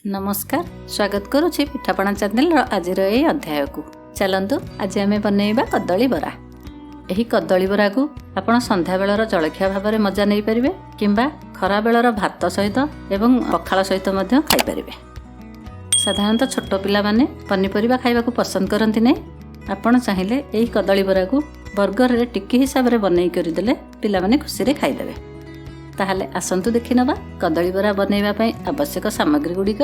ନମସ୍କାର, ସ୍ୱାଗତ କରୁଛି ପିଠାପଣା ଚ୍ୟାନେଲର ଆଜିର ଏହି ଅଧ୍ୟାୟକୁ। ଚାଲନ୍ତୁ, ଆଜି ଆମେ ବନେଇବା କଦଳୀ ବରା। ଏହି କଦଳୀ ବରାକୁ ଆପଣ ସନ୍ଧ୍ୟାବେଳର ଜଳଖିଆ ଭାବରେ ମଜା ନେଇପାରିବେ କିମ୍ବା ଖରାବେଳର ଭାତ ସହିତ ଏବଂ ପଖାଳ ସହିତ ମଧ୍ୟ ଖାଇପାରିବେ। ସାଧାରଣତଃ ଛୋଟ ପିଲାମାନେ ପନିପରିବା ଖାଇବାକୁ ପସନ୍ଦ କରନ୍ତି ନାହିଁ। ଆପଣ ଚାହିଁଲେ ଏହି କଦଳୀ ବରାକୁ ବର୍ଗରରେ ଟିକି ହିସାବରେ ବନେଇ କରିଦେଲେ ପିଲାମାନେ ଖୁସିରେ ଖାଇଦେବେ। ତାହେଲେ ଆସନ୍ତୁ ଦେଖିନେବା କଦଳୀ ବରା ବନେଇବା ପାଇଁ ଆବଶ୍ୟକ ସାମଗ୍ରୀ ଗୁଡ଼ିକ।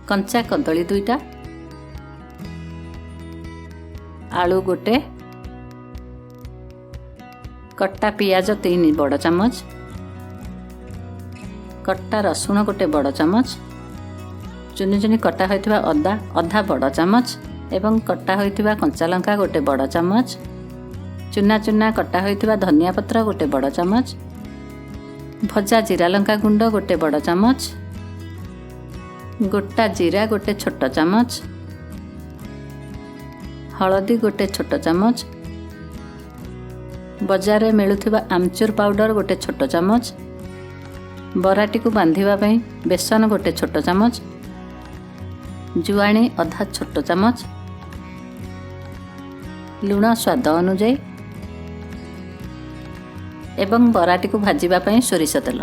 କଞ୍ଚା କଦଳୀ 2ଟା, ଆଳୁ ଗୋଟେ, କଟା ପିଆଜ 3 ବଡ଼ ଚାମଚ, କଟା ରସୁଣ ଗୋଟେ ବଡ଼ ଚାମଚ, ଚୁନି ଚୁନି କଟା ହୋଇଥିବା ଅଦା ଅଧା ବଡ଼ ଚାମଚ ଏବଂ କଟା ହୋଇଥିବା କଞ୍ଚା ଲଙ୍କା ଗୋଟେ ବଡ଼ ଚାମଚ, ଚୁନା ଚୁନା କଟା ହୋଇଥିବା ଧନିଆ ପତ୍ର ଗୋଟେ ବଡ଼ ଚାମଚ, ଭଜା ଜିରା ଲଙ୍କା ଗୁଣ୍ଡ ଗୋଟେ ବଡ଼ ଚାମଚ, ଗୋଟା ଜିରା ଗୋଟେ ଛୋଟ ଚାମଚ, ହଳଦୀ ଗୋଟେ ଛୋଟ ଚାମଚ, ବଜାରରେ ମିଳୁଥିବା ଆମଚୁର ପାଉଡ଼ର ଗୋଟେ ଛୋଟ ଚାମଚ, ବରାଟିକୁ ବାନ୍ଧିବା ପାଇଁ ବେସନ ଗୋଟେ ଛୋଟ ଚାମଚ, ଜୁଆଣି ଅଧା ଛୋଟ ଚାମଚ, ଲୁଣ ସ୍ୱାଦ ଅନୁଯାୟୀ ଏବଂ ବରାଟିକୁ ଭାଜିବା ପାଇଁ ସୋରିଷ ତେଲ।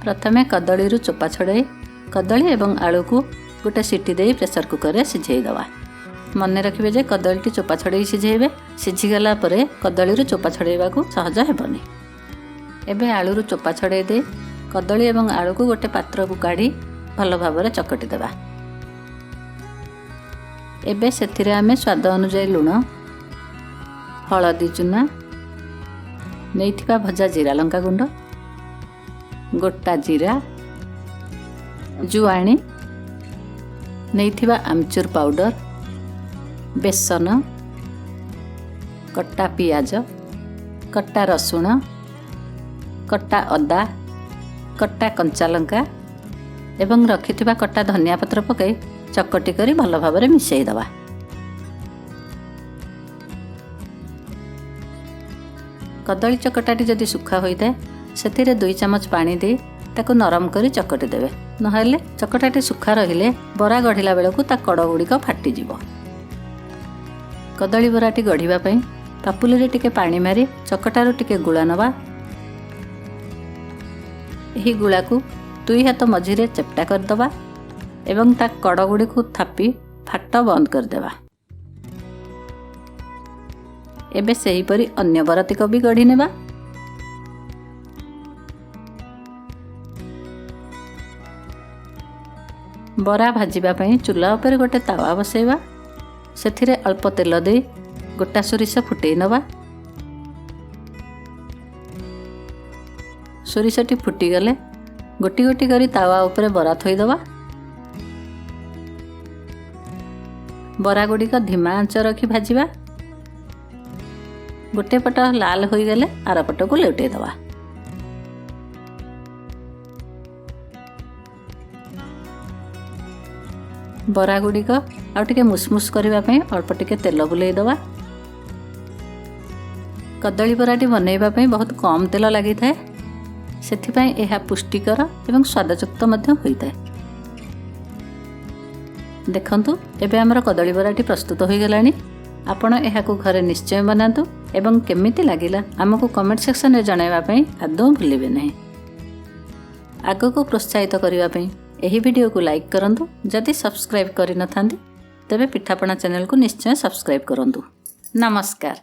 ପ୍ରଥମେ କଦଳୀରୁ ଚୋପା ଛଡ଼ାଇ କଦଳୀ ଏବଂ ଆଳୁକୁ ଗୋଟେ ସିଟି ଦେଇ ପ୍ରେସର କୁକରରେ ସିଝେଇ ଦେବା। ମନେ ରଖିବେ ଯେ କଦଳୀଟି ଚୋପା ଛଡ଼େଇ ସିଝେଇବେ। ସିଝିଗଲା ପରେ କଦଳୀରୁ ଚୋପା ଛଡ଼େଇବାକୁ ସହଜ ହେବନି। ଏବେ ଆଳୁରୁ ଚୋପା ଛଡ଼େଇ ଦେଇ କଦଳୀ ଏବଂ ଆଳୁକୁ ଗୋଟେ ପାତ୍ରକୁ କାଢ଼ି ଭଲ ଭାବରେ ଚକଟି ଦେବା। ଏବେ ସେଥିରେ ଆମେ ସ୍ୱାଦ ଅନୁଯାୟୀ ଲୁଣ, ହଳଦୀ ଚୁନା, ନେଇଥିବା ଭଜା ଜିରା ଲଙ୍କା ଗୁଣ୍ଡ, ଗୋଟା ଜିରା, ଜୁଆଣି, ନେଇଥିବା ଆମଚୁର ପାଉଡ଼ର, ବେସନ, କଟା ପିଆଜ, କଟା ରସୁଣ, କଟା ଅଦା, କଟା କଞ୍ଚା ଲଙ୍କା ଏବଂ ରଖିଥିବା କଟା ଧନିଆ ପତ୍ର ପକାଇ ଚକଟି କରି ଭଲ ଭାବରେ ମିଶାଇ ଦେବା। କଦଳୀ ଚକଟାଟି ଯଦି ଶୁଖା ହୋଇଥାଏ, ସେଥିରେ 2 ଚାମଚ ପାଣି ଦେଇ ତାକୁ ନରମ କରି ଚକଟି ଦେବେ। ନହେଲେ ଚକଟାଟି ଶୁଖା ରହିଲେ ବରା ଗଢ଼ିଲା ବେଳକୁ ତା କଡ଼ ଗୁଡ଼ିକ ଫାଟିଯିବ। କଦଳୀ ବରାଟି ଗଢ଼ିବା ପାଇଁ ପାପୁଲିରେ ଟିକେ ପାଣି ମାରି ଚକଟାରୁ ଟିକେ ଗୁଳା ନେବା। ଏହି ଗୁଳାକୁ ଦୁଇ ହାତ ମଝିରେ ଚେପ୍ଟା କରିଦେବା ଏବଂ ତା କଡ଼ ଗୁଡ଼ିକୁ ଥାପି ଫାଟ ବନ୍ଦ କରିଦେବା। ଏବେ ସେହିପରି ଅନ୍ୟ ବରାତିକ ବି ଗଢ଼ି ନେବା। ବରା ଭାଜିବା ପାଇଁ ଚୁଲା ଉପରେ ଗୋଟେ ତାୱା ବସେଇବା। ସେଥିରେ ଅଳ୍ପ ତେଲ ଦେଇ ଗୋଟା ସୋରିଷ ଫୁଟେଇ ନେବା। ସୋରିଷଟି ଫୁଟିଗଲେ ଗୋଟି ଗୋଟି କରି ତାୱା ଉପରେ ବରା ଥୋଇଦେବା। ବରା ଗୁଡ଼ିକ ଧିମା ଆଞ୍ଚ ରଖି ଭାଜିବା। ଗୋଟେ ପଟ ଲାଲ ହୋଇଗଲେ ଆର ପଟକୁ ଲେଉଟେଇ ଦେବା। ବରା ଗୁଡ଼ିକ ଆଉ ଟିକେ ମୁସମୁସ କରିବା ପାଇଁ ଅଳ୍ପ ଟିକେ ତେଲ ବୁଲେଇ ଦେବା। କଦଳୀ ବରାଟି ବନେଇବା ପାଇଁ ବହୁତ କମ୍ ତେଲ ଲାଗିଥାଏ, ସେଥିପାଇଁ ଏହା ପୁଷ୍ଟିକର ଏବଂ ସ୍ୱାଦଯୁକ୍ତ ମଧ୍ୟ ହୋଇଥାଏ। ଦେଖନ୍ତୁ, ଏବେ ଆମର କଦଳୀ ବରାଟି ପ୍ରସ୍ତୁତ ହୋଇଗଲାଣି। ଆପଣ ଏହାକୁ ଘରେ ନିଶ୍ଚୟ ବନାନ୍ତୁ ଏବଂ କେମିତି ଲାଗିଲା ଆମକୁ କମେଣ୍ଟ ସେକ୍ସନରେ ଜଣାଇବା ପାଇଁ ଆଦୌ ଭୁଲିବେ ନାହିଁ। ଆଗକୁ ପ୍ରୋତ୍ସାହିତ କରିବା ପାଇଁ ଏହି ଭିଡ଼ିଓକୁ ଲାଇକ୍ କରନ୍ତୁ। ଯଦି ସବସ୍କ୍ରାଇବ୍ କରିନଥାନ୍ତି, ତେବେ ପିଠାପଣା ଚ୍ୟାନେଲକୁ ନିଶ୍ଚୟ ସବସ୍କ୍ରାଇବ୍ କରନ୍ତୁ। ନମସ୍କାର।